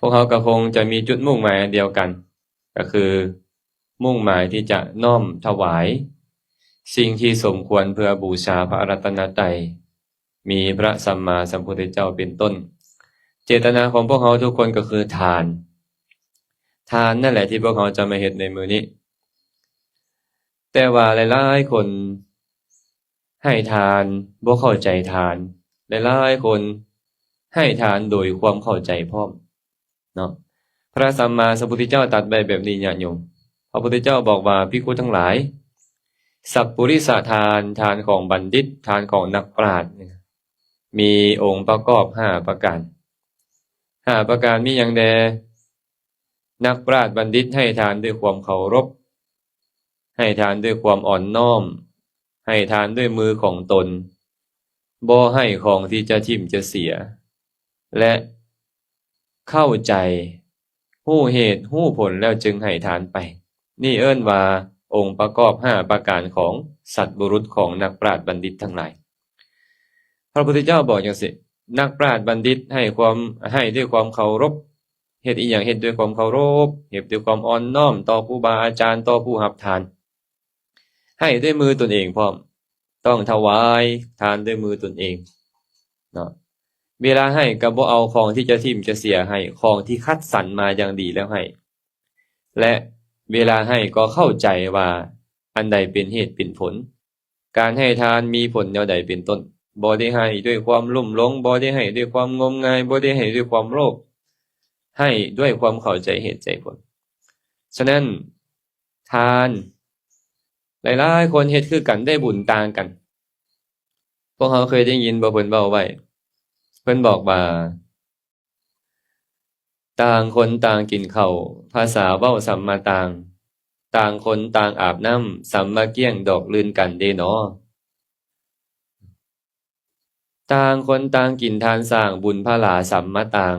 ວກເຮົາກໍຄົງຈະມີຈຸດມຸ່ງໝາຍອັນດຽວກັນ ກໍຄືມຸ່ງໝາຍທີ່ຈະນ້ອມຖວາຍສິ່ງທີ່ສົມຄວນເພື່ອບູຊາພະລັດຕະນະໄຕ ມີພະສຳມາສຳພຸດທະເຈົ້າເປັນຕົ້ນ. ເຈດຕະນາຂອງພວກເຮົາທຸກຄົນກໍຄືທານ. ທານນັ້ນແຫຼະທີ່ພວກເຮົາຈະມາເຮັດໃນມື້ນີ້. ແຕ່ວ່າຫຼາຍໆຄົນໃຫ້ທານບໍ່ເຂົ້າໃຈທານ, ຫຼາຍໆຄົນໃຫ້ທານໂດຍຄວາມເຂົ້າໃຈພ້ອມເນາະ. ພະສຳມາສຳພຸດທະເຈົ້າຕັດໄວ້ແບບນີ້ ຍາດໂຍມ. ພະພຸດທະເຈົ້າບອກວ່າ ພິກຂຸທັງຫຼາຍ, ສັບປຸລິສະທານ, ທານຂອງບັນດິດ, ທານຂອງນັກປາດ ມີອົງປະກອບຫ້າປະການ. ຫ້າປະການມີຫຍັງແດ່? ນັກປາດບັນດິດໃຫ້ທານດ້ວຍຄວາມເຄົາລົບ, ໃຫ້ທານດ້ວຍຄວາມອ່ອນນ້ອມ, ໃຫ້ທານດ້ວຍມືຂອງຕົນ, ບໍ່ໃຫ້ຂອງທີ່ຈະຖິ້ມຈະເສຍ ແລະ ເຂົ້າໃຈ, ຮູ້ເຫດ, ຮູ້ຜົນແລ້ວຈຶ່ງໃຫ້ທານໄປ. ນີ້ເອີ້ນວ່າອົງປະກອບຫ້າປະການຂອງສັດບຸລຸດ, ຂອງນັກປາດບັນດິດທັງຫຼາຍ. ພະພຸດທະເຈົ້າບອກຈັ່ງຊີ້, ນັກປາດບັນດິດໃຫ້ຄວາມ, ໃຫ້ດ້ວຍຄວາມເຄົາລົບ. ເຮັດອີ່ຫຍັງເຮັດດ້ວຍຄວາມເຄົາລົບ, ເຮັດດ້ວຍຄວາມອ່ອນນ້ອມຕໍ່ຄູບາອາຈານ, ຕໍ່ຜູ້ຮັບທານ. ໃຫ້ດ້ວຍມືຕົນເອງພ້ອມ, ຕ້ອງຖວາຍທານດ້ວຍມືຕົນເອງເນາະ. ເວລາໃຫ້ກໍບໍ່ເອົາຂອງທີ່ຈະຖິ້ມຈະເສຍໃຫ້, ຂອງທີ່ຄັດສັນມາຢ່າງດີແລ້ວໃຫ້. ແລະ ເວລາໃຫ້ກໍເຂົ້າໃຈວ່າອັນໃດເປັນເຫດເປັນຜົນ, ການໃຫ້ທານມີຜົນແນວໃດເປັນຕົ້ນ. ບໍ່ໄດ້ໃຫ້ດ້ວຍຄວາມລຸ່ມຫຼົງ, ບໍ່ໄດ້ໃຫ້ດ້ວຍຄວາມງົມງາຍ, ບໍ່ໄດ້ໃຫ້ດ້ວຍຄວາມໂລບ, ໃຫ້ດ້ວຍຄວາມເຂົ້າໃຈເຫດໃຈຜົນ. ສະນັ້ນ ທານ ຫຼາຍໆຄົນເຮັດຄືກັນ, ໄດ້ບຸນຕ່າງກັນ. ພວກເຮົາເຄີຍໄດ້ຍິນບໍ່ເພິ່ນເວົ້າໄວ້? ເພິ່ນບອກວ່າ ຕ່າງຄົນຕ່າງກິນເຂົ້າ, ພາສາເວົ້າສຳມາຕ່າງ, ຕ່າງຄົນຕ່າງອາບນ້ຳ, ສຳມາກ້ຽງດອກລື່ນກັນເດ້ເນາະ. ຕ່າງຄົນຕ່າງກິນທານສ້າງບຸນພະລາສຳມະຕ່າງ,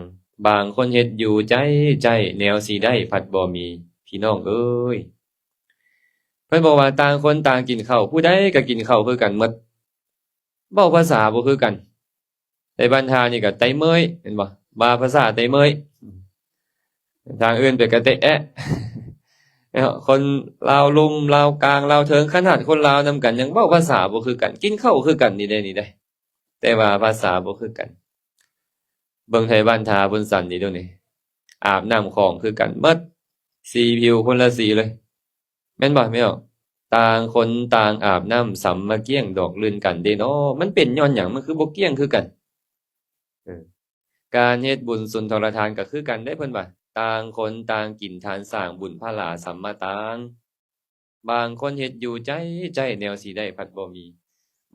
ບາງຄົນເຮັດຢູ່ໃຈໃຈ, ແນວຊິໄດ້ພັດບໍ່ມີ. ພີ່ນ້ອງເອີຍ, ເພິ່ນບອກວ່າຕ່າງຄົນຕ່າງກິນເຂົ້າ, ຜູ້ໃດກໍກິນເຂົ້າຄືກັນໝົດ, ເວົ້າພາສາບໍ່ຄືກັນ. ໄທບ້ານທ່ານີ້ກໍໄຕເມີ້ຍ ແມ່ນບໍ່? ວ່າພາສາໄຕເມີ້ຍ. ທາງອື່ນເປັນກະເຕະແອະ. ເນາະ ຄົນລາວລຸ່ມ, ລາວກາງ, ລາວເທິງ, ຂະໜາດຄົນລາວນຳກັນຍັງເວົ້າພາສາບໍ່ຄືກັນ, ກິນເຂົ້າຄືກັນນີ້ເດ້ ນີ້ເດ້, ແຕ່ວ່າພາສາບໍ່ຄືກັນ. ເບິ່ງໄທບ້ານທ່າເພິ່ນສັນນີ້ດູນີ້, ອາບນ້ຳຂອງຄືກັນໝົດ, ສີຜິວຄົນລະສີເລີຍ. ແມ່ນບໍ່ແມ່ນ? ຕ່າງຄົນຕ່າງອາບນ້ຳ, ສຳມາກ້ຽງດອກລື່ນກັນເດ້ເນາະ. ມັນເປັນຍ້ອນຫຍັງ? ມັນຄືບໍ່ກ້ຽງຄືກັນ? ເອີ ການເຮັດບຸນສຸນທອນລະທານກໍຄືກັນເດ້ ເພິ່ນວ່າ, ຕ່າງຄົນຕ່າງກິນທານສ້າງບຸນພະລາສຳມະຕ່າງ. ບາງຄົນເຮັດຢູ່ໃຈໃຈ, ແນວຊິໄດ້ພັດບໍ່ມີ.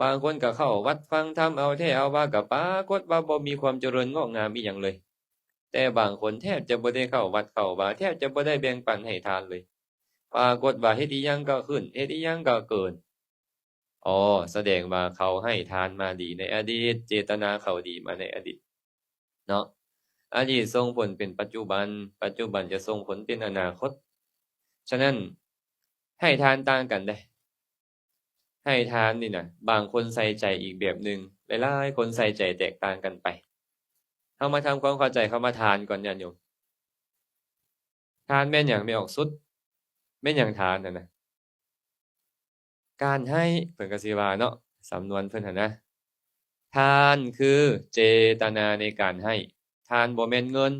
ບາງຄົນກໍເຂົ້າວັດຟັງທຳເອົາແທ້ເອົາວ່າ, ກໍປາກົດວ່າບໍ່ມີຄວາມຈະເລີນງອກງາມອີ່ຫຍັງເລີຍ. ແຕ່ບາງຄົນແທບຈະບໍ່ໄດ້ເຂົ້າວັດເຂົ້າວາ, ແທບຈະບໍ່ໄດ້ແບ່ງປັນໃຫ້ທານເລີຍ. ປາກົດວ່າເຮັດອີ່ຫຍັງກໍຂຶ້ນ, ເຮັດອີ່ຫຍັງກໍເກີນ. ອໍ ສະແດງວ່າເຂົາໃຫ້ທານມາດີໃນອະດີດ, ເຈດຕະນາເຂົາດີມາໃນອະດີດເນາະ. ອະດີດສົ່ງຜົນເປັນປັດຈຸບັນ, ປັດຈຸບັນຈະສົ່ງຜົນເປັນອະນາຄົດ. ສະນັ້ນ ໃຫ້ທານຕ່າງກັນເດ້. ໃຫ້ທານນີ້ນະ, ບາງຄົນໃສ່ໃຈອີກແບບໜຶ່ງ, ຫຼາຍໆຄົນໃສ່ໃຈແຕກຕ່າງກັນໄປ. ເຮົາມາທຳຄວາມເຂົ້າໃຈຄຳວ່າທານກ່ອນ ຍາດໂຍມ. ທານແມ່ນຫຍັງ? ແມ່ນອອກສຸດ, ແມ່ນຫຍັງທານຫັ້ນນະ? ການໃຫ້ ເພິ່ນກໍຊິວ່າເນາະ, ສຳນວນເພິ່ນຫັ້ນນະ. ທານຄືເຈຕະນາໃນການໃຫ້. ທານບໍ່ແມ່ນເງິນ,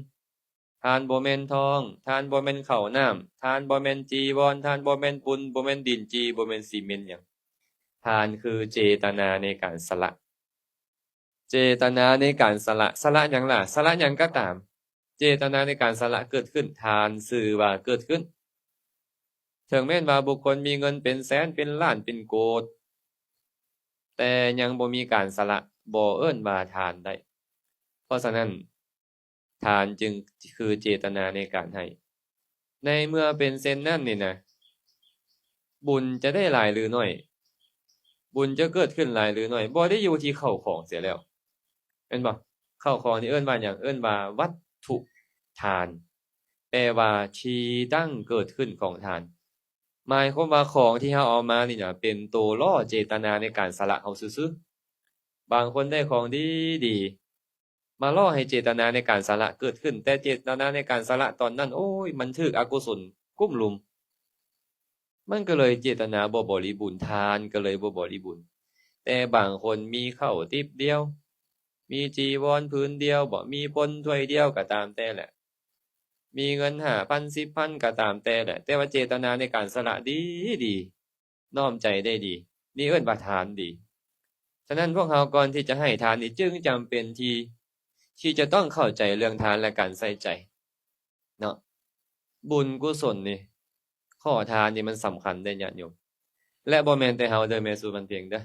ທານບໍ່ແມ່ນທອງ, ທານບໍ່ແມ່ນເຂົ້ານ້ຳ, ທານບໍ່ແມ່ນຈີວອນ, ທານບໍ່ແມ່ນປຸນ, ບໍ່ແມ່ນດິນຈີ່, ບໍ່ແມ່ນຊີເມັນຫຍັງ. ທານຄືເຈຕະນາໃນການສະຫຼະ. ເຈຕະນາໃນການສະຫຼະ. ສະຫຼະຫຍັງລະ? ສະຫຼະຫຍັງກໍຕາມ. ເຈຕະນາໃນການສະຫຼະເກີດຂຶ້ນ, ທານຊື່ວ່າເກີດຂຶ້ນ. ເຖິງແມ່ນວ່າບຸກຄົນມີເງິນເປັນແສນ, ເປັນລ້ານ, ເປັນໂກດ, ແຕ່ຍັງບໍ່ມີການສະຫຼະ, ບໍ່ເອີ້ນວ່າທານໄດ້. ເພາະສະນັ້ນ, ທານຈຶ່ງຄືເຈຕະນາໃນການໃຫ້. ໃນເມື່ອເປັນເຊັ່ນນັ້ນນີ້ນະ, ບຸນຈະໄດ້ຫຼາຍຫຼືໜ້ອຍ, ບຸນຈະເກີດຂຶ້ນຫຼາຍຫຼືໜ້ອຍ, ບໍ່ໄດ້ຢູ່ທີ່ເຂົ້າຂອງເສຍແລ້ວ, ແມ່ນບໍ່? ເຂົ້າຂອງນີ້ເອີ້ນວ່າຫຍັງ? ເອີ້ນວ່າວັດຖຸທານ, ແປວ່າທີ່ຕັ້ງເກີດຂຶ້ນຂອງທານ. ໝາຍຄວາມວ່າຂອງທີ່ເຮົາເອົາມານີ້ນະ ເປັນໂຕລໍ້ເຈຕະນາໃນການສະຫຼະເຮົາຊື່ໆ. ບາງຄົນໄດ້ຂອງດີໆ, ມາຫຼໍ່ໃຫ້ເຈດຕະນາໃນການສະຫຼະເກີດຂຶ້ນ, ແຕ່ເຈດຕະນາໃນການສະຫຼະຕອນນັ້ນ ໂອ້ຍ ມັນຖືກອະກຸສົນກຸ້ມລຸມ, ມັນກໍເລີຍເຈດຕະນາບໍ່ບໍລິບູນ, ທານກໍເລີຍບໍ່ບໍລິບູນ. ແຕ່ບາງຄົນມີເຂົ້າຕິບດຽວ, ມີຈີວອນຜືນດຽວບໍ, ມີປົນຖ້ວຍດຽວກໍຕາມແຕ່ແຫຼະ, ມີເງິນຫ້າພັນ ສິບພັນກໍຕາມແຕ່ແຫຼະ, ແຕ່ວ່າເຈດຕະນາໃນການສະຫຼະດີໆ, ນ້ອມໃຈໄດ້ດີ, ນີ້ເອີ້ນວ່າທານດີ. ສະນັ້ນ ພວກເຮົາກ່ອນທີ່ຈະໃຫ້ທານນີ້ ຈຶ່ງຈຳເປັນທີ່ ທີ່ຈະຕ້ອງເຂົ້າໃຈເລື່ອງທານ ແລະ ການໃສ່ໃຈເນາະ. ບຸນກຸສົນນີ້, ຂໍ້ທານນີ້ມັນສຳຄັນເດ້ຍາດໂຍມ, ແລະ ບໍ່ແມ່ນແຕ່ເຮົາເດີ ແມ່ສູ່ວັນເພັງເດີ,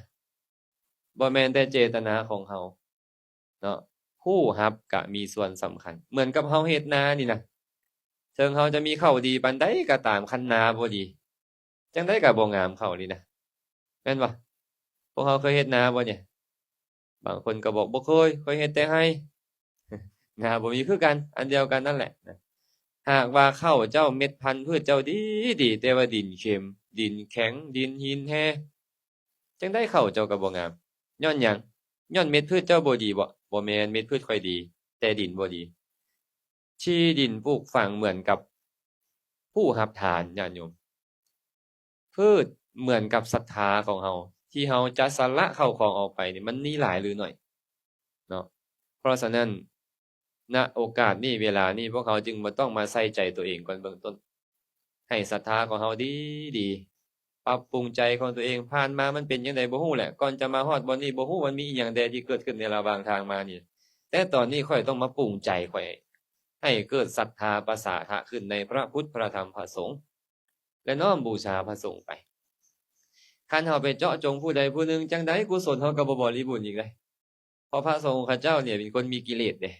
ບໍ່ແມ່ນແຕ່ເຈດຕະນາຂອງເຮົາເນາະ, ຜູ້ຮັບກະມີສ່ວນສຳຄັນ. ເໝືອນກັບເຮົາເຮັດນານີ້ນະ, ເຖິງເຮົາຈະມີເຂົ້າດີປານໃດກໍຕາມ, ຄັນນາບໍ່ດີ ຈັ່ງໃດກໍບໍ່ງາມເຂົ້ານີ້ນະ, ແມ່ນບໍ່? ພວກເຮົາເຄີຍເຮັດນາບໍ່ນີ້? ບາງຄົນກໍບອກ ບໍ່ເຄີຍ, ຂ້ອຍເຮັດແຕ່ໄຮ່. ນາບໍ່ມີຄືກັນ, ອັນດຽວກັນນັ້ນແຫຼະນະ. ຫາກວ່າເຂົ້າເຈົ້າ ເມັດພັນພືດເຈົ້າດີໆ, ແຕ່ວ່າດິນເຄັມ, ດິນແຂງ, ດິນຫີນແຮ່, ຈັ່ງໃດເຂົ້າເຈົ້າກໍບໍ່ງາມ. ຍ້ອນຫຍັງ? ຍ້ອນເມັດພືດເຈົ້າບໍ່ດີບໍ? ບໍ່ແມ່ນ, ເມັດພືດຂ້ອຍດີ, ແຕ່ດິນບໍ່ດີ. ທີ່ດິນປູກຝັງເໝືອນກັບຜູ້ຮັບທານ, ຍາດໂຍມ. ພືດເໝືອນກັບສັດທາຂອງເຮົາ ທີ່ເຮົາຈະສະຫຼະເຂົ້າຂອງອອກໄປນີ້ ມັນມີຫຼາຍຫຼືໜ້ອຍເນາະ. ເພາະສະນັ້ນ ນະໂອກາດນີ້, ເວລານີ້, ພວກເຮົາຈຶ່ງບໍ່ຕ້ອງມາໃສ່ໃຈຕົວເອງກ່ອນເບື້ອງຕົ້ນ. ໃຫ້ສັດທາຂອງເຮົາດີໆ, ປັບປຸງໃຈຂອງຕົວເອງ. ຜ່ານມາມັນເປັນຈັ່ງໃດບໍ່ຮູ້ແຫຼະ, ກ່ອນຈະມາຮອດບ່ອນນີ້ ບໍ່ຮູ້ມັນມີອີ່ຫຍັງແດ່ທີ່ເກີດຂຶ້ນໃນລະຫວ່າງທາງມານີ້, ແຕ່ຕອນນີ້ຂ້ອຍຕ້ອງມາປຸງໃຈຂ້ອຍ ໃຫ້ເກີດສັດທາປະສາທະຂຶ້ນໃນພະພຸດ ພະທຳ ພະສົງ ແລະ ນ້ອມບູຊາພະສົງໄປ. ຄັນເຮົາໄປເຈາະຈົງຜູ້ໃດຜູ້ໜຶ່ງ ຈັ່ງໃດກຸສົນເຮົາກໍບໍ່ບໍລິບູນອີກເດ້. ເພາະພະສົງເຂົາເຈົ້ານີ້ເປັນຄົນມີກິເລດເດ້.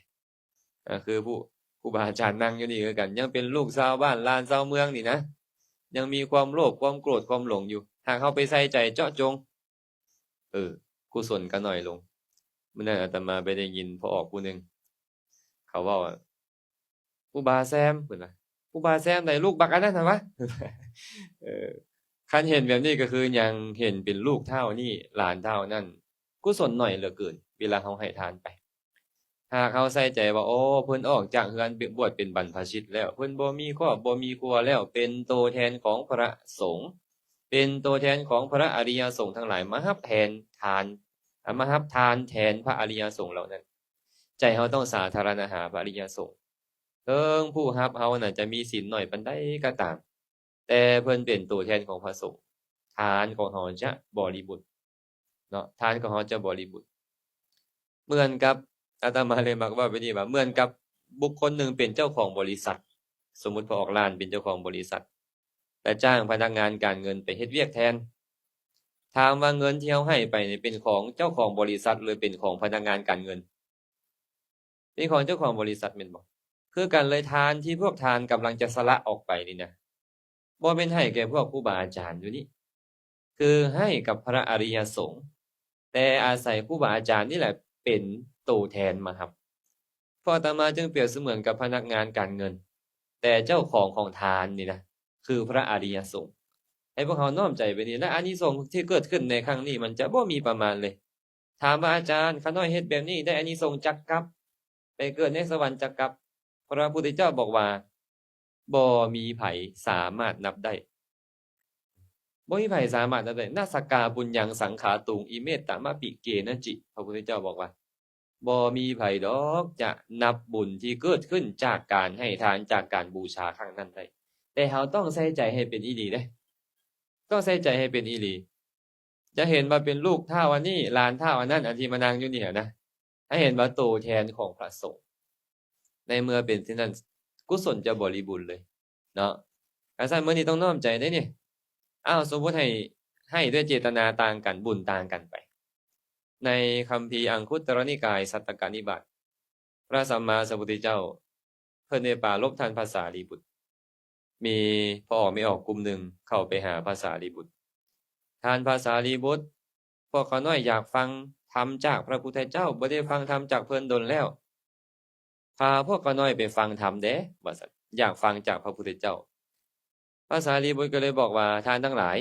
ກໍຄືຜູ້ ຄູບາອາຈານນັ່ງຢູ່ນີ້ຄືກັນ, ຍັງເປັນລູກຊາວບ້ານຫຼານຊາວເມືອງນີ້ນະ, ຍັງມີຄວາມໂລບ ຄວາມໂກດ ຄວາມຫຼົງຢູ່. ຫາກເຮົາໄປໃສ່ໃຈເຈາະຈົງ, ເອີ, ກຸສົນກໍໜ້ອຍລົງ. ມື້ນັ້ນອາດຕະມາໄປໄດ້ຍິນພໍ່ອອກຜູ້ໜຶ່ງ ເຂົາເວົ້າວ່າ ຄູບາແຊມ, ເພິ່ນວ່າ ຄູບາແຊມໃດ໋ ລູກບັກອັນນັ້ນຫັ້ນຫວາ? ເອີ, ຄັນເຫັນແບບນີ້ກໍຄືຍັງເຫັນເປັນລູກທ້າວນີ້ ຫຼານທ້າວນັ້ນ, ກຸສົນໜ້ອຍເຫຼືອເກີນ ເວລາເຮົາໃຫ້ທານໄປ. ຫາກເຮົາໃສ່ໃຈວ່າ ໂອ້ ເພິ່ນອອກຈາກເຮືອນ ບວດເປັນບັນພະຊິດແລ້ວ, ເພິ່ນບໍ່ມີຄອບບໍ່ມີຄົວແລ້ວ, ເປັນໂຕແທນຂອງພະສົງ, ເປັນໂຕແທນຂອງພະອະລິຍະສົງທັງຫຼາຍ ມາຮັບແທນທານ, ມາຮັບທານແທນພະອະລິຍະສົງເຫຼົ່ານັ້ນ. ໃຈເຮົາຕ້ອງສາທາລະນະຫາພະອະລິຍະສົງ. ເຖິງຜູ້ຮັບເຮົານັ້ນຈະມີສິນໜ້ອຍປານໃດກໍຕາມ, ແຕ່ເພິ່ນເປັນໂຕແທນຂອງພະສົງ, ທານຂອງເຮົາຈະບໍລິບູນເນາະ, ທານຂອງເຮົາຈະບໍລິບູນ. ເໝືອນກັບ ອາດຕະມາເລີຍມັກເວົ້າແບບນີ້ວ່າ ເໝືອນກັບບຸກຄົນໜຶ່ງເປັນເຈົ້າຂອງບໍລິສັດ, ສົມມຸດພໍ່ອອກຫຼານເປັນເຈົ້າຂອງບໍລິສັດ ແລະ ຈ້າງພະນັກງານການເງິນໄປເຮັດວຽກແທນ. ຖາມວ່າເງິນທີ່ເຮົາໃຫ້ໄປນີ້ເປັນຂອງເຈົ້າຂອງບໍລິສັດ ຫຼື ເປັນຂອງພະນັກງານການເງິນ? ເປັນຂອງເຈົ້າຂອງບໍລິສັດແມ່ນບໍ່? ຄືກັນເລີຍ, ທານທີ່ພວກທ່ານກຳລັງຈະສະຫຼະອອກໄປນີ້ນະ, ບໍ່ແມ່ນໃຫ້ແກ່ພວກຄູບາອາຈານຢູ່ນີ້, ຄືໃຫ້ກັບພະອະລິຍະສົງ, ແຕ່ອາໄສຄູບາອາຈານນີ້ແຫຼະເປັນໂຕແທນມາຮັບ. ພວກອາດຕະມາຈຶ່ງປຽບສະເໝືອນກັບພະນັກງານການເງິນ, ແຕ່ເຈົ້າຂອງຂອງທານນີ້ນະ ຄືພະອະລິຍະສົງ. ໃຫ້ພວກເຮົານ້ອມໃຈໄປນີ້, ແລະ ອານິສົງທີ່ເກີດຂຶ້ນໃນຄັ້ງນີ້ມັນຈະບໍ່ມີປະມານເລີຍ. ຖາມວ່າ ອາຈານ, ຂ້ານ້ອຍເຮັດແບບນີ້ໄດ້ອານິສົງຈັກກັບ? ໄປເກີດໃນສະຫວັນຈັກກັບ? ພະພຸດທະເຈົ້າບອກວ່າ ບໍ່ມີໃຜສາມາດນັບໄດ້. ບໍ່ມີໃຜສາມາດນັບໄດ້. ນະສັກກາປຸນຍັງສັງຂາຕຸງ ອິເມຕະມະປິເກນະຈິ. ພະພຸດທະເຈົ້າບອກວ່າ ບໍ່ມີໃຜດອກຈະນັບບຸນທີ່ເກີດຂຶ້ນຈາກການໃຫ້ທານ, ຈາກການບູຊາຄັ້ງນັ້ນໄດ້. ແຕ່ເຮົາຕ້ອງໃສ່ໃຈໃຫ້ເປັນອີ່ຫຼີເດ້. ຕ້ອງໃສ່ໃຈໃຫ້ເປັນອີ່ຫຼີ. ຢ່າເຫັນວ່າເປັນລູກທ້າວອັນນີ້, ຫຼານທ້າວອັນນັ້ນ, ອັນທີ່ມານັ່ງຢູ່ນີ້ຫັ້ນນະ. ໃຫ້ເຫັນວ່າໂຕແທນຂອງພະສົງ. ໃນເມື່ອເປັນເຊັ່ນນັ້ນ, ກຸສົນຈະບໍລິບູນເລີຍເນາະ. ຄັນຊັ້ນ ມື້ນີ້ຕ້ອງນ້ອມໃຈເດ້ນີ້. ອ້າວ, ສົມມຸດໃຫ້, ໃຫ້ດ້ວຍເຈດຕະນາຕ່າງກັນ, ບຸນຕ່າງກັນໄປ. ໃນຄຳພີອັງຄຸດຕະລະນິກາຍ ສັດຕະກະນິບາດ, ພະສຳມາສຳພຸດທະເຈົ້າ ເພິ່ນໄດ້ປາລົບທ່ານພະສາລີບຸດ. ມີພໍ່ອອກແມ່ອອກກຸ່ມໜຶ່ງເຂົ້າໄປຫາພະສາລີບຸດ. ທ່ານພະສາລີບຸດ, ພວກຂ້ານ້ອຍຢາກຟັງທຳຈາກພະພຸດທະເຈົ້າ, ບໍ່ໄດ້ຟັງທຳຈາກເພິ່ນດົນແລ້ວ. ພາພວກຂ້ານ້ອຍໄປຟັງທຳແດ່, ວ່າຊັ້ນ, ຢາກຟັງຈາກພະພຸດທະເຈົ້າ. ພະສາລີບຸດກໍເລີຍບອກວ່າ, ທ່ານທັງຫຼາຍ,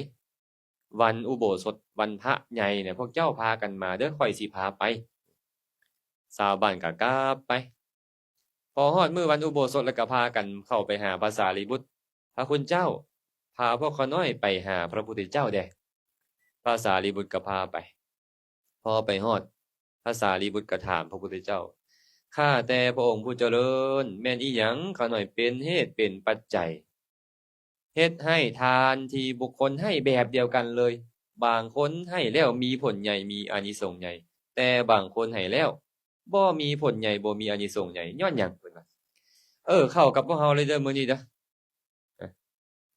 ວັນອຸໂບສົດ, ວັນພະໃຫຍ່ນະ, ພວກເຈົ້າພາກັນມາເດີ້, ຂ້ອຍຊິພາໄປ. ຊາວບ້ານກໍກັບໄປ. ພໍຮອດມື້ວັນອຸໂບສົດ ແລ້ວກໍພາກັນເຂົ້າໄປຫາພະສາລີບຸດ, ພະຄຸນເຈົ້າ, ພາພວກຂ້ານ້ອຍໄປຫາພະພຸດທະເຈົ້າແດ່. ພະສາລີບຸດກໍພາໄປ. ພໍໄປຮອດ, ພະສາລີບຸດກໍຖາມພະພຸດທະເຈົ້າ, ຂ້າແຕ່ພະອົງຜູ້ຈະເລີນ, ແມ່ນອີ່ຫຍັງຂ້ານ້ອຍເປັນເຫດເປັນປັດໄຈ ເຮັດໃຫ້ທານທີ່ບຸກຄົນໃຫ້ແບບດຽວກັນເລີຍ, ບາງຄົນໃຫ້ແລ້ວມີຜົນໃຫຍ່, ມີອານິສົງໃຫຍ່, ແຕ່ບາງຄົນໃຫ້ແລ້ວບໍ່ມີຜົນໃຫຍ່, ບໍ່ມີອານິສົງໃຫຍ່, ຍ້ອນຫຍັງ? ເພິ່ນວ່າ ເອີ ເຂົ້າກັບພວກເຮົາເລີຍເດີມື້ນີ້ເດີ. ເອີ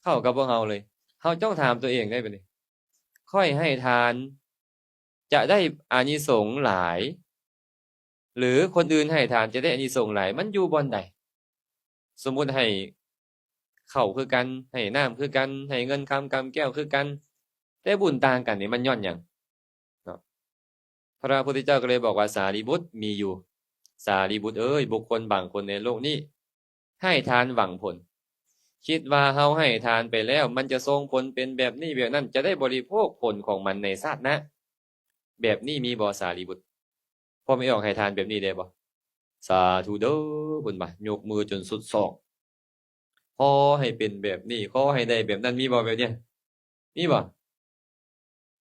ເຂົ້າກັບພວກເຮົາເລີຍ. ເຮົາຕ້ອງຖາມຕົວເອງໄດ໋ບັດນີ້, ຂ້ອຍໃຫ້ທານຈະໄດ້ອານິສົງຫຼາຍ ຫຼື ຄົນອື່ນໃຫ້ທານຈະໄດ້ອານິສົງຫຼາຍ, ມັນຢູ່ບ່ອນໃດ? ສົມມຸດໃຫ້ເຂົ້າຄືກັນ, ໃຫ້ນ້ຳຄືກັນ, ໃຫ້ເງິນຄຳກຳແກ້ວຄືກັນ, ແຕ່ບຸນຕ່າງກັນນີ້ ມັນຍ້ອນຫຍັງ? ເນາະ ພະພຸດທະເຈົ້າກໍເລີຍບອກວ່າ ສາລີບຸດ ມີຢູ່. ສາລີບຸດເອີຍ, ບຸກຄົນບາງຄົນໃນໂລກນີ້ໃຫ້ທານຫວັງຜົນ, ຄິດວ່າເຮົາໃຫ້ທານໄປແລ້ວ ມັນຈະສົ່ງຜົນເປັນແບບນີ້ແບບນັ້ນ, ຈະໄດ້ບໍລິໂພກຜົນຂອງມັນໃນຊາດໜ້າ. ແບບນີ້ມີບໍ່ ສາລີບຸດ? ພໍ່ແມ່ອອກໃຫ້ທານແບບນີ້ໄດ້ບໍ່? ສາທຸເດີ ເພິ່ນວ່າ ຍົກມືຈົນສຸດສອງ. ຂໍໃຫ້ເປັນແບບນີ້, ຂໍໃຫ້ໄດ້ແບບນັ້ນ, ມີບໍ່ແບບເນີ້ຍ? ມີບໍ່?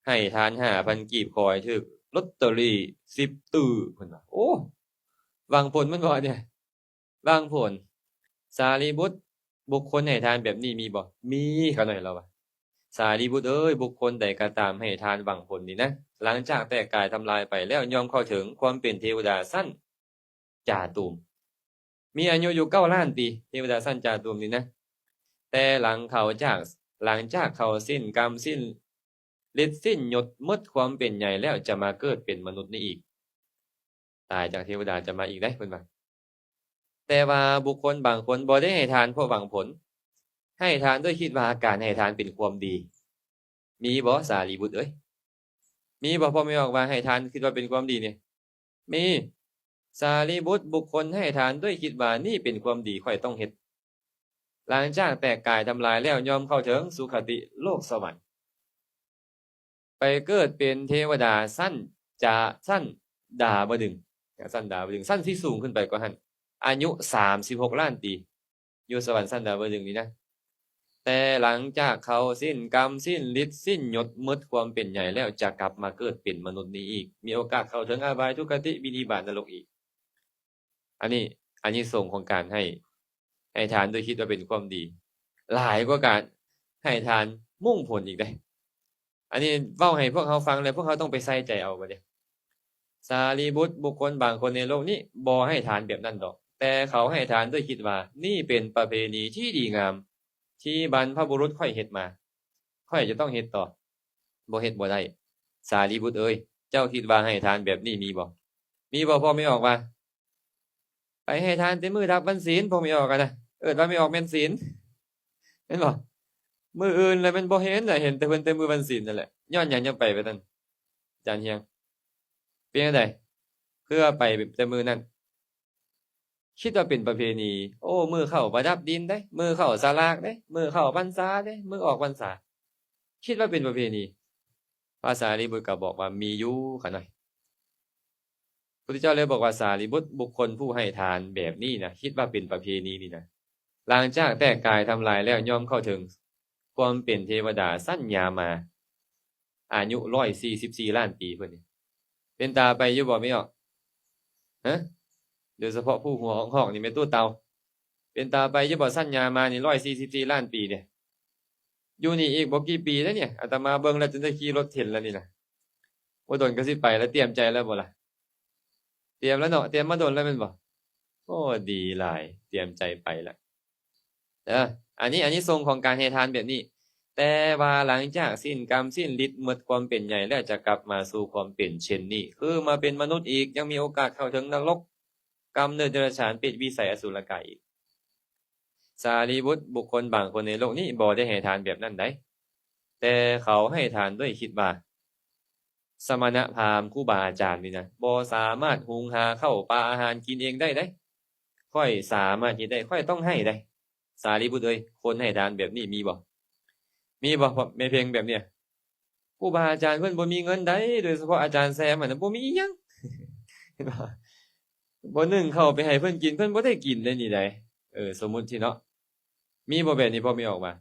ໃຫ້ທານຫ້າພັນກີບ, ຂໍໃຫ້ຖືກລອດເຕີຣີສິບຕື້, ເພິ່ນວ່າ. ໂອ້ ຫວັງຜົນແມ່ນບໍ່ອັນນີ້? ຫວັງຜົນ. ສາລີບຸດ, ບຸກຄົນໃຫ້ທານແບບນີ້ມີບໍ່? ມີ, ຂ້ານ້ອຍລາວວ່າ. ສາລີບຸດເອີຍ, ບຸກຄົນໃດກໍຕາມໃຫ້ທານຫວັງຜົນນີ້ນະ, ຫຼັງຈາກແຕກກາຍທຳລາຍໄປແລ້ວ ຍ່ອມເຂົ້າເຖິງຄວາມເປັນເທວະດາຊັ້ນຈາຕູມ. ມີອາຍຸຢູ່ເກົ້າລ້ານປີ, ເທວະດາຊັ້ນຈາຕູມນີ້ນະ. ແຕ່ຫຼັງເຂົາຈາກ, ຫຼັງຈາກເຂົາສິ້ນກຳ, ສິ້ນລິດ, ສິ້ນຍົດ, ໝົດຄວາມເປັນໃຫຍ່ແລ້ວ ຈະມາເກີດເປັນມະນຸດນີ້ອີກ. ຕາຍຈາກເທວະດາຈະມາອີກໄດ໋ ເພິ່ນວ່າ. ແຕ່ວ່າບຸກຄົນບາງຄົນບໍ່ໄດ້ໃຫ້ທານເພາະຫວັງຜົນ, ໃຫ້ທານດ້ວຍຄິດວ່າການໃຫ້ທານເປັນຄວາມດີ. ມີບໍ່ ສາລີບຸດເອີຍ? ມີບໍ່ ພໍ່ແມ່ອອກວ່າໃຫ້ທານຄິດວ່າເປັນຄວາມດີນີ້? ມີ. ສາລີບຸດ, ບຸກຄົນໃຫ້ທານດ້ວຍຄິດວ່ານີ້ເປັນຄວາມດີ, ຂ້ອຍຕ້ອງເຮັດ. ຫຼັງຈາກແຕກກາຍທຳລາຍແລ້ວ ຍ່ອມເຂົ້າເຖິງສຸຄະຕິໂລກສະຫວັນ. ໄປເກີດເປັນເທວະດາຊັ້ນຈາ, ຊັ້ນດາວະດຶງ, ຊັ້ນດາວະດຶງ, ຊັ້ນທີ່ສູງຂຶ້ນໄປກວ່າຫັ້ນ, ອາຍຸສາມສິບຫົກລ້ານປີ, ຢູ່ສະຫວັນຊັ້ນດາວະດຶງນີ້ນະ. ແຕ່ຫຼັງຈາກເຂົາສິ້ນກຳ, ສິ້ນລິດ, ສິ້ນຍົດ, ໝົດຄວາມເປັນໃຫຍ່ແລ້ວ, ຈະກັບມາເກີດເປັນມະນຸດນີ້ອີກ, ມີໂອກາດເຂົ້າເຖິງອະບາຍ, ທຸກຄະຕິ, ວິນິບາດ, ນະລົກອີກ. ອັນນີ້ອານິສົງຂອງການໃຫ້, ໃຫ້ທານໂດຍຄິດວ່າເປັນຄວາມດີ ຫຼາຍກວ່າການໃຫ້ທານມຸ່ງຜົນອີກເດ້. ອັນນີ້ເວົ້າໃຫ້ພວກເຮົາຟັງແລ້ວ ພວກເຮົາຕ້ອງໄປໃສ່ໃຈເອົາບັດນີ້. ສາລີບຸດ, ບຸກຄົນບາງຄົນໃນໂລກນີ້ບໍ່ໃຫ້ທານແບບນັ້ນດອກ, ແຕ່ເຂົາໃຫ້ທານໂດຍຄິດວ່ານີ້ເປັນປະເພນີທີ່ດີງາມ ທີ່ບັນພະບຸລຸດຂ້ອຍເຮັດມາ, ຂ້ອຍຈະຕ້ອງເຮັດຕໍ່. ບໍ່ເຮັດບໍ່ໄດ້. ສາລີບຸດເອີຍ, ເຈົ້າຄິດວ່າໃຫ້ທານແບບນີ້ມີບໍ່? ມີບໍ່? ພໍ່ແມ່ອອກວ່າ ໄປໃຫ້ທານແຕ່ມື້ດັບວັນສິນ, ພວກແມ່ອອກຫັ້ນນະ, ເອີ້ນວ່າແມ່ອອກແມ່ນສິນ ແມ່ນບໍ່? ມື້ອື່ນແລ້ວແມ່ນບໍ່ເຫັນນະ, ເຫັນແຕ່ເພິ່ນແຕ່ມື້ວັນສິນນັ້ນແຫຼະ. ຍ້ອນຫຍັງຈັ່ງໄປແບບນັ້ນ ອາຈານຮຽງ? ເປັນຈັ່ງໃດ? ຄືວ່າໄປແຕ່ມື້ນັ້ນ ຄິດວ່າເປັນປະເພນີ. ໂອ້ ມື້ເຂົ້າປະດັບດິນເດ້, ມື້ເຂົ້າສະຫຼາກເດ້, ມື້ເຂົ້າພັນສາເດ້, ມື້ອອກພັນສາ, ຄິດວ່າເປັນປະເພນີ. ພະສາລີບຸດກໍບອກວ່າ ມີຢູ່ຂ້ານ້ອຍ. ພຸດທະເຈົ້າເລີຍບອກວ່າ ສາລີບຸດ, ບຸກຄົນຜູ້ໃຫ້ທານແບບນີ້ນະ, ຄິດວ່າເປັນປະເພນີນີ້ນະ, ຫຼັງຈາກແຕກກາຍທຳລາຍແລ້ວ ຍ່ອມເຂົ້າເຖິງຄວາມເປັນເທວະດາຊັ້ນຍາມາ, ອາຍຸຮ້ອຍສີ່ສິບສີ່ລ້ານປີພຸ້ນນີ້. ເປັນຕາໄປຢູ່ບໍ່ ແມ່ອອກ? ຮະ? ໂດຍສະເພາະຜູ້ຫົວຫອກໆນີ້ ແມ່ຕູ້ເຕົ່າ. ເປັນຕາໄປຢູ່ບໍ່ ຊັ້ນຍາມານີ້ ຮ້ອຍສີ່ສິບສີ່ລ້ານປີເດ້. ຢູ່ນີ້ອີກບໍ່ກີ່ປີເດ້ນີ້, ອາດຕະມາເບິ່ງແລ້ວຈົນໄດ້ຂີ່ລົດເຫັນແລ້ວນີ້ນະ. ບໍ່ດົນກໍຊິໄປແລ້ວ, ຕຽມໃຈແລ້ວບໍ່ລະ? ຕຽມແລ້ວເນາະ, ຕຽມມາດົນແລ້ວແມ່ນບໍ່? ໂອ້ ດີຫຼາຍ, ຕຽມໃຈໄປແລ້ວ. ເອີ ອັນນີ້ອານິສົງຂອງການໃຫ້ທານແບບນີ້. ແຕ່ວ່າຫຼັງຈາກສິ້ນກຳ, ສິ້ນລິດ, ໝົດຄວາມເປັນໃຫຍ່ແລ້ວ ຈະກັບມາສູ່ຄວາມເປັນເຊັ່ນນີ້, ຄືມາເປັນມະນຸດອີກ, ຍັງມີໂອກາດເຂົ້າເຖິງນະລົກ, ກຳເນີດເດຍລະສານ, ເປດ, ວິໄສ, ອະສຸລະກາຍອີກ. ສາລີບຸດ, ບຸກຄົນບາງຄົນໃນໂລກນີ້ບໍ່ໄດ້ໃຫ້ທານແບບນັ້ນໃດ, ແຕ່ເຂົາໃຫ້ທານດ້ວຍຄິດວ່າ ສະມະນະພາມຄູບາອາຈານນີ້ນະ ບໍ່ສາມາດຫຸງຫາເຂົ້າປາອາຫານກິນເອງໄດ້ເດ້. ຂ້ອຍສາມາດເຮັດໄດ້, ຂ້ອຍຕ້ອງໃຫ້ເດ້. ສາລີບຸດເອີຍ, ຄົນໃຫ້ທານແບບນີ້ມີບໍ່? ມີບໍ່ ແມ່ເພັງ ແບບເນີ້ຍ? ຄູບາອາຈານເພິ່ນບໍ່ມີເງິນໃດ, ໂດຍສະເພາະອາຈານແຊມຫັ້ນນະ ບໍ່ມີອີ່ຫຍັງ. ເຫັນບໍ່? ບໍ່ໜຶ້ງເຂົ້າໄປໃຫ້ເພິ່ນກິນ ເພິ່ນບໍ່ໄດ້ກິນເດ້ນີ້ໃດ. ເອີ ສົມມຸດເນາະ ມີບໍ່ແບບນີ້ ພໍ່ແມ່ອອກວ່າ?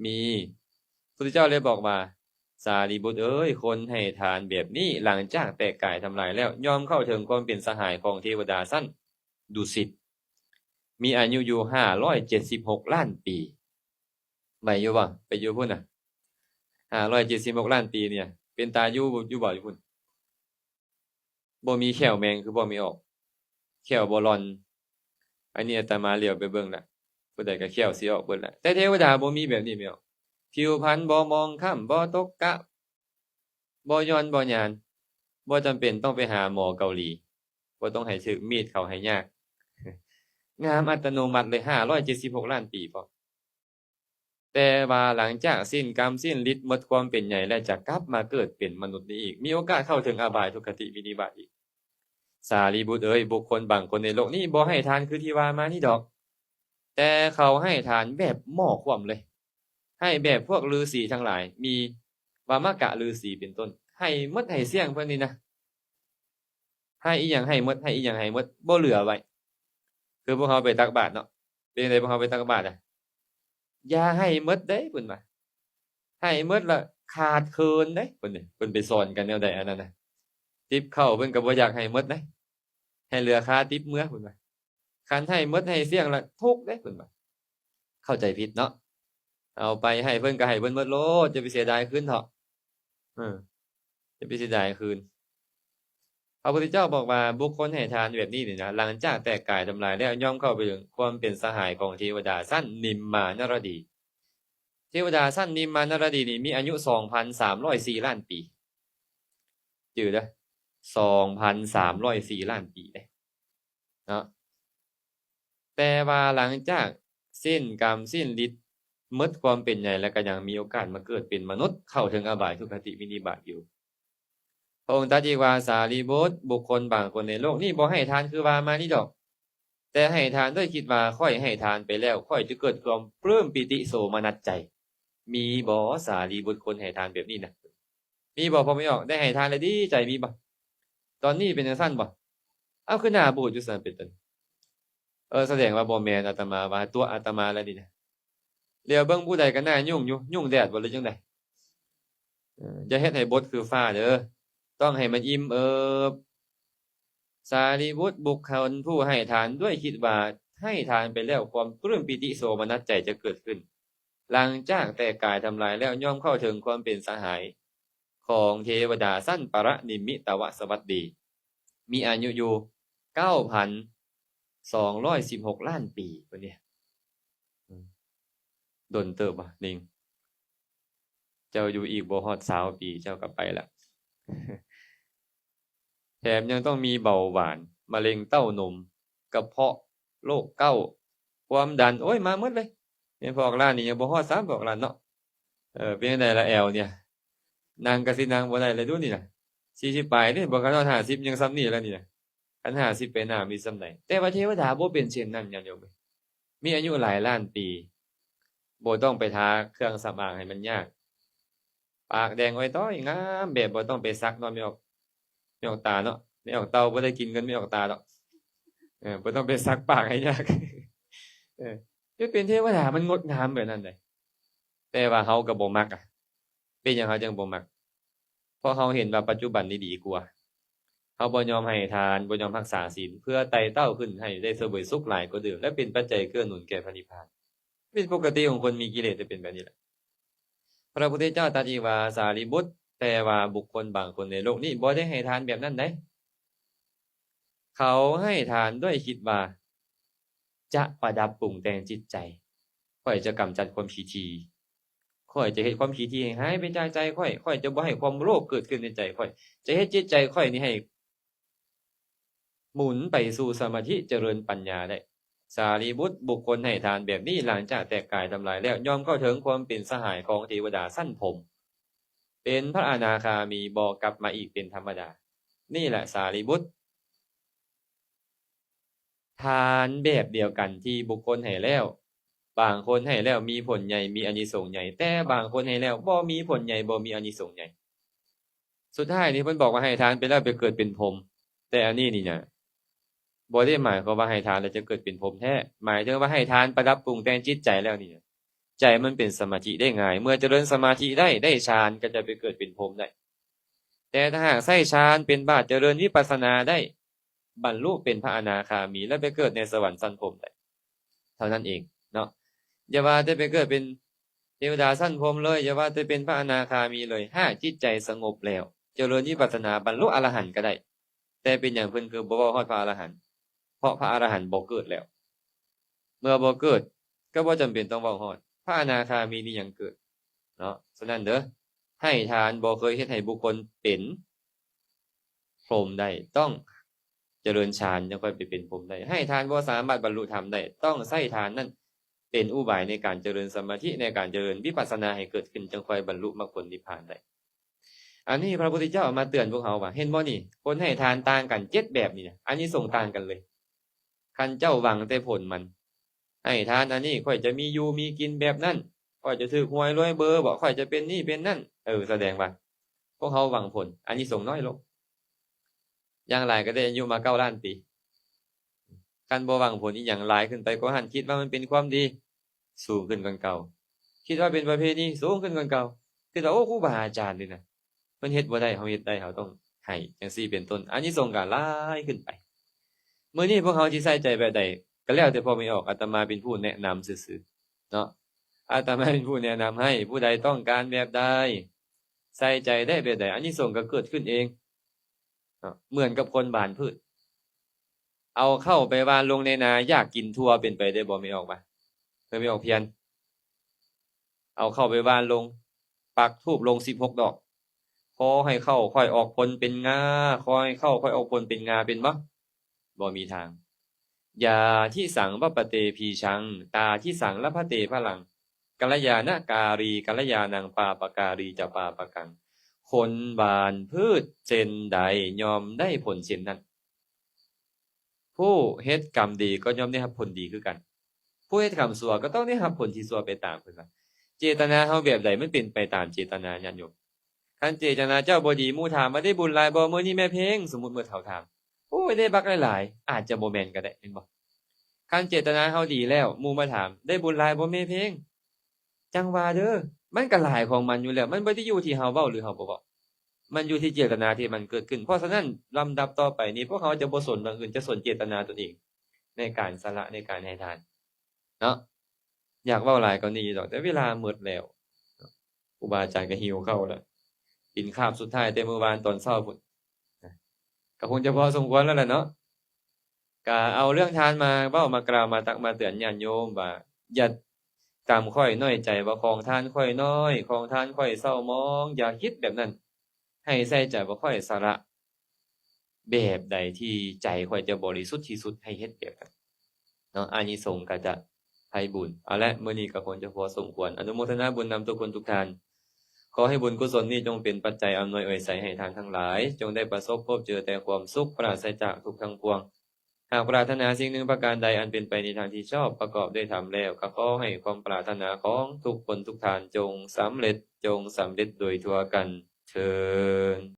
ມີ. ພຸດທະເຈົ້າເລີຍບອກວ່າ ສາລີບຸດເອີຍ ຄົນໃຫ້ທານແບບນີ້ ຫຼັງຈາກແຕກກາຍທຳລາຍແລ້ວ ຍ່ອມເຂົ້າເຖິງຄວາມເປັນສະຫາຍຂອງເທວະດາຊັ້ນດຸສິດ ມີອາຍຸຢູ່ຫ້າຮ້ອຍເຈັດສິບຫົກລ້ານປີ. ໄຫວຢູ່ບໍ່? ໄປຢູ່ພຸ້ນນະ ຫ້າຮ້ອຍເຈັດສິບຫົກລ້ານປີນີ້ ເປັນຕາຢູ່ ຢູ່ບໍ່ຢູ່ພຸ້ນ? ບໍ່ມີແຂ້ວແມງຄືພໍ່ແມ່ອອກ ແຂ້ວບໍ່ລ່ອນ. ອັນນີ້ອາດຕະມາຫຼຽວໄປເບິ່ງລະ ຜູ້ໃດກໍແຂ້ວຊິອອກເບິດລະ ແຕ່ເທວະດາບໍ່ມີແບບນີ້ແມ່ອອກ. ຜິວພັນບໍ່ໝອງຄ້ຳ ບໍ່ຕົກກະ ບໍ່ຢ່ອນບໍ່ຫຍານ ບໍ່ຈຳເປັນຕ້ອງໄປຫາໝໍເກົາຫຼີ ບໍ່ຕ້ອງໃຫ້ຖືກມີດເຂົາໃຫ້ຍາກ ງາມອັດຕະໂນມັດເລີຍ ຫ້າຮ້ອຍເຈັດສິບຫົກລ້ານປີພໍ້. ແຕ່ວ່າຫຼັງຈາກສິ້ນກຳສິ້ນລິດ ໝົດຄວາມເປັນໃຫຍ່ແລ້ວ ຈະກັບມາເກີດເປັນມະນຸດນີ້ອີກ ມີໂອກາດເຂົ້າເຖິງອະບາຍທຸກຄະຕິວິນິບາດອີກ. ສາລີບຸດເອີຍ ບຸກຄົນບາງຄົນໃນໂລກນີ້ບໍ່ໃຫ້ທານຄືທີ່ວ່າມານີ້ດອກ ແຕ່ເຂົາໃຫ້ທານແບບໝໍ້ຂວ້ຳເລີຍ ໃຫ້ແບບພວກລືສີທັງຫຼາຍ ມີວາມະກະລືສີເປັນຕົ້ນ ໃຫ້ໝົດໃຫ້ສ່ຽງເພິ່ນນີ້ນະ. ໃຫ້ອີ່ຫຍັງໃຫ້ໝົດ ໃຫ້ອີ່ຫຍັງໃຫ້ໝົດ ບໍ່ເຫຼືອໄວ້. ຄືພວກເຮົາໄປຕັກບາດເນາະ ເປັນຈັ່ງໃດພວກເຮົາໄປຕັກບາດນະ? ຢ່າໃຫ້ໝົດເດ້ ເພິ່ນວ່າ ໃຫ້ໝົດລະຂາດເຂີນເດ້ ເພິ່ນ ເພິ່ນໄປສອນກັນແນວໃດອັນນັ້ນນະ. ຕິບເຂົ້າເພິ່ນກໍບໍ່ຢາກໃຫ້ໝົດເດ້ ໃຫ້ເຫຼືອຄາຕິບເມືອ ເພິ່ນວ່າ. ຄັນໃຫ້ໝົດໃຫ້ສ່ຽງລະທຸກເດ້ ເພິ່ນວ່າ. ເຂົ້າໃຈຜິດເນາະ ເອົາໄປໃຫ້ເພິ່ນກໍໃຫ້ເພິ່ນໝົດໂລດ ຢ່າໄປເສຍດາຍຄືນເຖາະ ເອີ ຢ່າໄປເສຍດາຍຄືນ. ພະພຸດທະເຈົ້າບອກວ່າ ບຸກຄົນໃຫ້ທານແບບນີ້ນີ້ນະ ຫຼັງຈາກແຕກກາຍທຳລາຍແລ້ວ ຍ່ອມເຂົ້າໄປເຖິງຄວາມເປັນສະຫາຍຂອງເທວະດາຊັ້ນນິມມານະລະດີ. ເທວະດາຊັ້ນນິມມານະລະດີນີ້ມີອາຍຸສອງພັນສາມຮ້ອຍສີ່ລ້ານປີ ຈື່ເດີ້ ສອງພັນສາມຮ້ອຍສີ່ລ້ານປີເດ້ ເນາະ. ແຕ່ວ່າຫຼັງຈາກສິ້ນກຳສິ້ນລິດ ໝົດຄວາມເປັນໃຫຍ່ແລ້ວ ກໍຍັງມີໂອກາດມາເກີດເປັນມະນຸດ ເຂົ້າເຖິງອະບາຍທຸກຄະຕິວິນິບາດຢູ່. ພະອົງຕັດອີກວ່າ ສາລີບຸດ ບຸກຄົນບາງຄົນໃນໂລກນີ້ບໍ່ໃຫ້ທານຄືວ່າມານີ້ດອກ ແຕ່ໃຫ້ທານດ້ວຍຄິດວ່າ ຂ້ອຍໃຫ້ທານໄປແລ້ວ ຂ້ອຍຈະເກີດຄວາມປຶ້ມປີຕິໂສມະນັດໃຈ. ມີບໍ່ ສາລີບຸດ ຄົນໃຫ້ທານແບບນີ້ນະ? ມີບໍ່ ພໍ່ແມ່ອອກ ໄດ້ໃຫ້ທານແລ້ວດີໃຈ ມີບໍ່? ຕອນນີ້ເປັນຈັ່ງຊັ້ນບໍ່? ເອົ້າ ຄືໜ້າບູດຢູ່ຊັ້ນ ເປັນຕົ້ນ. ເອີ ສະແດງວ່າບໍ່ແມ່ນ ອາດຕະມາວ່າຕົວະອາດຕະມາແລ້ວນີ້ນະ. ຫຼຽວເບິ່ງຜູ້ໃດກໍໜ້າຫຍຸ້ງຢູ່ ຫຍຸ້ງແດດບໍ່ ຫຼືຈັ່ງໃດ? ເອີ ຢ່າເຮັດໃຫ້ບົດຄືຟ້າເດີ້ ຕ້ອງໃຫ້ມັນອີ່ມເອີບ. ສາລີບຸດ ບຸກຄົນຜູ້ໃຫ້ທານດ້ວຍຄິດວ່າ ໃຫ້ທານໄປແລ້ວ ຄວາມປຶ້ມປີຕິໂສມະນັດໃຈຈະເກີດຂຶ້ນ. ຫຼັງຈາກແຕກກາຍທຳລາຍແລ້ວ ຍ່ອມເຂົ້າເຖິງຄວາມເປັນສະຫາຍຂອງເທວະດາຊັ້ນປະລະນິມມິຕະວະສະຫວັດດີ ມີອາຍຸຢູ່ເກົ້າພັນສອງຮ້ອຍສິບຫົກລ້ານປີພຸ້ນເດ. ອືມ ດົນເຕີບວ່າ ນິງ ເຈົ້າຢູ່ອີກບໍ່ຮອດຊາວປີ ເຈົ້າກໍໄປລະ. ແຖມຍັງຕ້ອງມີເບົາຫວານ, ມະເຮັງເຕົ້ານົມ, ກະເພາະ, ໂລກເກົາ, ຄວາມດັນ, ໂອ້ຍ ມາໝົດເລີຍ. ແມ່ນພວກຫຼານນີ້ຍັງບໍ່ຮອດຊ້ຳ ພວກຫຼານເນາະ. ເອີ ເປັນຈັ່ງໃດລະແອວນີ້? ນັ່ງກໍຊິນັ່ງບໍ່ໄດ້ແລ້ວດູນີ້ນະ. ສີ່ສິບປາຍເດ້, ບໍ່ທັນຮອດຫ້າສິບ ຍັງສ່ຳນີ້ແລ້ວນີ້ນະ. ຄັນຫ້າສິບໄປໜ້າມີສ່ຳໃດ? ແຕ່ວ່າເທວະດາບໍ່ເປັນເຊັ່ນນັ້ນ ຍາດໂຍມເອີຍ. ມີອາຍຸຫຼາຍລ້ານປີ, ບໍ່ຕ້ອງໄປທາເຄື່ອງສຳອາງໃຫ້ມັນຍາກ. ປາກແດງອອຍຕ້ອຍ ງາມແບບບໍ່ຕ້ອງໄປສັກເນາະ ແມ່ອອກ ແມ່ອອກຕາເນາະ. ແມ່ອອກເຕົ່າບໍ່ໄດ້ກິນເງິນແມ່ອອກຕາດອກ. ເອີ ບໍ່ຕ້ອງໄປສັກປາກໃຫ້ຍາກ. ເອີ ໄປເປັນເທວະດາມັນງົດງາມແບບນັ້ນເດ້. ແຕ່ວ່າເຮົາກໍບໍ່ມັກອະ. ເປັນຫຍັງເຮົາຈຶ່ງບໍ່ມັກ? ເພາະເຮົາເຫັນວ່າປັດຈຸບັນນີ້ດີກວ່າ. ເຮົາບໍ່ຍອມໃຫ້ທານ, ບໍ່ຍອມຮັກສາສິນ, ເພື່ອໄຕ່ເຕົ້າຂຶ້ນໃຫ້ໄດ້ສະເຫວີຍສຸກຫຼາຍກວ່າເດີມ ແລະ ເປັນປັດໄຈເກື້ອໜູນແກ່ພະນິບພານ. ເປັນປົກກະຕິຂອງຄົນມີກິເລດຈະເປັນແບບນີ້ແຫຼະ. ພະພຸດທະເຈົ້າຕັດອີກວ່າ, ສາລີບຸດ, ແຕ່ວ່າບຸກຄົນບາງຄົນໃນໂລກນີ້ບໍ່ໄດ້ໃຫ້ທານແບບນັ້ນໃດ. ເຂົາໃຫ້ທານດ້ວຍຄິດວ່າ ຈະປະດັບປຸງແຕ່ງຈິດໃຈ, ຂ້ອຍຈະກຳຈັດຄວາມຂີ້ຖີ່, ຂ້ອຍຈະເຮັດຄວາມຂີ້ຖີ່ໃຫ້ຫາຍໄປຈາກໃຈຂ້ອຍ, ຂ້ອຍຈະບໍ່ໃຫ້ຄວາມໂລບເກີດຂຶ້ນໃນໃຈຂ້ອຍ, ຈະເຮັດຈິດໃຈຂ້ອຍນີ້ໃຫ້ ໝູນໄປສູ່ສະມາທິຈະເລີນປັນຍາໄດ້. ສາລີບຸດ, ບຸກຄົນໃຫ້ທານແບບນີ້ ຫຼັງຈາກແຕກກາຍທຳລາຍແລ້ວ ຍ່ອມເຂົ້າເຖິງຄວາມເປັນສະຫາຍຂອງເທວະດາຊັ້ນພົມ, ເປັນພະອະນາຄາມີ, ບໍ່ກັບມາອີກເປັນທຳມະດາ. ນີ້ແຫຼະສາລີບຸດ, ທານແບບດຽວກັນທີ່ບຸກຄົນໃຫ້ແລ້ວ, ບາງຄົນໃຫ້ແລ້ວມີຜົນໃຫຍ່, ມີອານິສົງໃຫຍ່, ແຕ່ບາງຄົນໃຫ້ແລ້ວບໍ່ມີຜົນໃຫຍ່, ບໍ່ມີອານິສົງໃຫຍ່. ສຸດທ້າຍນີ້ເພິ່ນບອກວ່າໃຫ້ທານໄປແລ້ວໄປເກີດເປັນພົມ, ແຕ່ອັນນີ້ນີ້ນະ ບໍ່ໄດ້ໝາຍຄວາມວ່າໃຫ້ທານແລ້ວຈະເກີດເປັນພົມແທ້, ໝາຍເຖິງວ່າໃຫ້ທານປະດັບປຸງແຕ່ງຈິດໃຈແລ້ວນີ້ ໃຈມັນເປັນສະມາທິໄດ້ງ່າຍ, ເມື່ອຈະເລີນສະມາທິໄດ້ ໄດ້ฌານກໍຈະໄປເກີດເປັນພົມໄດ້. ແຕ່ຖ້າຫາກໃຊ້ฌານເປັນບາດ ຈະເລີນວິປັດສະນາໄດ້ ບັນລຸເປັນພະອະນາຄາມີ ແລ້ວໄປເກີດໃນສະຫວັນຊັ້ນພົມໄດ້ ເທົ່ານັ້ນເອງເນາະ. ຢ່າວ່າແຕ່ໄປເກີດເປັນເທວະດາຊັ້ນພົມເລີຍ, ຢ່າວ່າແຕ່ເປັນພະອະນາຄາມີເລີຍ, ຫາກຈິດໃຈສະຫງົບແລ້ວ ຈະເລີນວິປັດສະນາບັນລຸອະລະຫັນກໍໄດ້. ແຕ່ເປັນຫຍັງເພິ່ນຄືບໍ່ເວົ້າຮອດພະອະລະຫັນ? ເພາະພະອະລະຫັນບໍ່ເກີດແລ້ວ. ເມື່ອບໍ່ເກີດກໍບໍ່ຈຳເປັນຕ້ອງເວົ້າຮອດ. ພະອະນາຄາມີນີ້ຍັງເກີດເນາະ. ສະນັ້ນເດີ, ໃຫ້ທານບໍ່ເຄີຍເຮັດໃຫ້ບຸກຄົນເປັນ ພົມໄດ້, ຕ້ອງຈະເລີນฌານຈຶ່ງຄ່ອຍໄປເປັນພົມໄດ້. ໃຫ້ທານບໍ່ສາມາດບັນລຸທຳໄດ້, ຕ້ອງໃຊ້ທານນັ້ນເປັນອຸບາຍໃນການຈະເລີນສະມາທິ, ໃນການຈະເລີນວິປັດສະນາໃຫ້ເກີດຂຶ້ນ, ຈຶ່ງຄ່ອຍບັນລຸມັກຜົນນິບພານໄດ້. ອັນນີ້ພະພຸດທະເຈົ້າເອົາມາເຕືອນພວກເຮົາວ່າ ເຫັນບໍ່ນີ້, ຄົນໃຫ້ທານຕ່າງກັນເຈັດແບບນີ້ນະ, ອານິສົງຕ່າງກັນເລີຍ. ຄັນເຈົ້າຫວັງແຕ່ຜົນມັນ, ໃຫ້ທານອັນນີ້ ຂ້ອຍຈະມີຢູ່ມີກິນແບບນັ້ນ, ຂ້ອຍຈະຖືກຫວຍລວຍເບີບໍ, ຂ້ອຍຈະເປັນນີ້ເປັນນັ້ນ, ເອີ ສະແດງວ່າພວກເຮົາຫວັງຜົນ, ອານິສົງນ້ອຍລົງ. ຢ່າງຫຼາຍກໍໄດ້ອາຍຸມາເກົ້າລ້ານປີ. ຄັນບໍ່ຫວັງຜົນອີ່ຫຍັງຫຼາຍຂຶ້ນໄປກວ່າຫັ້ນ, ຄິດວ່າມັນເປັນຄວາມດີ, ສູງຂຶ້ນກວ່າເກົ່າ. ຄິດວ່າເປັນປະເພນີ, ສູງຂຶ້ນກວ່າເກົ່າ. ຄິດວ່າ ໂອ້ ຄູບາອາຈານນີ້ນະ ເພິ່ນເຮັດບໍ່ໄດ້, ເຮົາເຮັດໄດ້, ເຮົາຕ້ອງໃຫ້, ຈັ່ງຊີ້ເປັນຕົ້ນ. ອານິສົງກໍຫຼາຍຂຶ້ນໄປ. ມື້ນີ້ພວກເຮົາຊິໃສ່ໃຈແບບໃດ ກໍແລ້ວແຕ່ພໍ່ແມ່ອອກ, ອາດຕະມາເປັນຜູ້ແນະນຳຊື່ໆເນາະ. ອາດຕະມາເປັນຜູ້ແນະນຳໃຫ້, ຜູ້ໃດຕ້ອງການແບບໃດ, ໃສ່ໃຈໄດ້ແບບໃດ, ອານິສົງກໍເກີດຂຶ້ນເອງເນາະ. ເໝືອນກັບຄົນຫວ່ານພືດ, ເອົາເຂົ້າໄປຫວ່ານລົງໃນນາ, ຢາກກິນຖົ່ວ, ເປັນໄປໄດ້ບໍ່ ແມ່ອອກວ່າ? ເອີ ແມ່ອອກພຽນ. ເອົາເຂົ້າໄປຫວ່ານລົງ, ປັກທູບລົງສິບຫົກດອກ, ຂໍໃຫ້ເຂົ້າຂ້ອຍອອກຜົນເປັນງາ, ຂໍໃຫ້ເຂົ້າຂ້ອຍອອກຜົນເປັນງາ, ເປັນບໍ່? ບໍ່ມີທາງ. ຢາທິສັງວັບປະເຕພີຊັງ, ຕາທິສັງລັບພະເຕພະລັງ, ກັນລະຍານະກາລີກັນລະຍານັງ, ປາປະກາລີຈະປາປະກັງ. ຄົນຫວ່ານພືດເຊັ່ນໃດ ຍ່ອມໄດ້ຜົນເຊັ່ນນັ້ນ. ຜູ້ເຮັດກຳດີກໍຍ່ອມໄດ້ຮັບຜົນດີຄືກັນ, ຜູ້ເຮັດກຳຊົ່ວກໍຕ້ອງໄດ້ຮັບຜົນທີ່ຊົ່ວໄປຕາມ. ເພິ່ນວ່າເຈດຕະນາເຮົາແບບໃດ ມັນເປັນໄປຕາມເຈດຕະນາ, ຍາດໂຍມ. ຄັນເຈດຕະນາເຈົ້າບໍ່ດີ, ໝູ່ຖາມວ່າ ໄດ້ບຸນຫຼາຍບໍ່ມື້ນີ້ແມ່ເພັງ? ສົມມຸດເມື່ອເຖົ້າຖາມ, ໂອ້ຍ ໄດ້ບັກຫຼາຍໆ, ອາດຈະບໍ່ແມ່ນກໍໄດ້, ແມ່ນບໍ່? ຄັນເຈດຕະນາເຮົາດີແລ້ວ, ໝູ່ມາຖາມ ໄດ້ບຸນຫຼາຍບໍ່ແມ່ເພັງ? ຈັ່ງວ່າເດີ, ມັນກໍຫຼາຍຂອງມັນຢູ່ແລ້ວ, ມັນບໍ່ໄດ້ຢູ່ທີ່ເຮົາເວົ້າ ຫຼື ເຮົາບໍ່ເວົ້າ, ມັນຢູ່ທີ່ເຈດຕະນາທີ່ມັນເກີດຂຶ້ນ. ເພາະສະນັ້ນ ລຳດັບຕໍ່ໄປນີ້ ພວກເຮົາຈະບໍ່ສົນເລື່ອງອື່ນ, ຈະສົນເຈດຕະນາຕົນເອງໃນການສະຫຼະ, ໃນການໃຫ້ທານເນາະ. ຢາກເວົ້າຫຼາຍກວ່ານີ້ຢູ່ດອກ, ແຕ່ເວລາໝົດແລ້ວ. ຄູບາອາຈານກໍຫິວເຂົ້າແລ້ວ, ກິນຄາບສຸດທ້າຍແຕ່ມື້ວານຕອນເຊົ້າພຸ້ນ, ກໍຄົງຈະພໍສົມຄວນແລ້ວແຫຼະເນາະ. ກະເອົາເລື່ອງທານມາເວົ້າມາກ່າວມາຕັກມາເຕືອນຍາດໂຍມວ່າ ຢ່າຕຳຂ້ອຍນ້ອຍໃຈວ່າຂອງທານຂ້ອຍນ້ອຍ, ຂອງທານຂ້ອຍເສົ້າໝອງ, ຢ່າຄິດແບບນັ້ນ. ໃຫ້ໃສ່ໃຈວ່າຂ້ອຍສະຫຼະແບບໃດທີ່ໃຈຂ້ອຍຈະບໍລິສຸດທີ່ສຸດ, ໃຫ້ເຮັດແບບນັ້ນເນາະ, ອານິສົງກໍຈະໄພບູນ. ເອົາລະ, ມື້ນີ້ກໍຄົງຈະພໍສົມຄວນ. ອະນຸໂມທະນາບຸນນຳທຸກຄົນທຸກທ່ານ. ຂໍໃຫ້ບຸນກຸສົນນີ້ຈົ່ງເປັນປັດໄຈອຳນວຍອວຍໄຊໃຫ້ທ່ານທັງຫຼາຍ ຈົ່ງໄດ້ປະສົບພົບເຈີແຕ່ຄວາມສຸກ ປາສະຈາກທຸກທັງປວງ. ຫາກປາດຖະໜາສິ່ງໜຶ່ງປະການໃດອັນເປັນໄປໃນທາງທີ່ຊອບ ປະກອບດ້ວຍທຳແລ້ວ, ກໍຂໍໃຫ້ຄວາມປາດຖະໜາຂອງທຸກຄົນທຸກທ່ານຈົ່ງສຳເລັດ, ຈົ່ງສຳເລັດໂດຍທົ່ວກັນເທີ້ນ.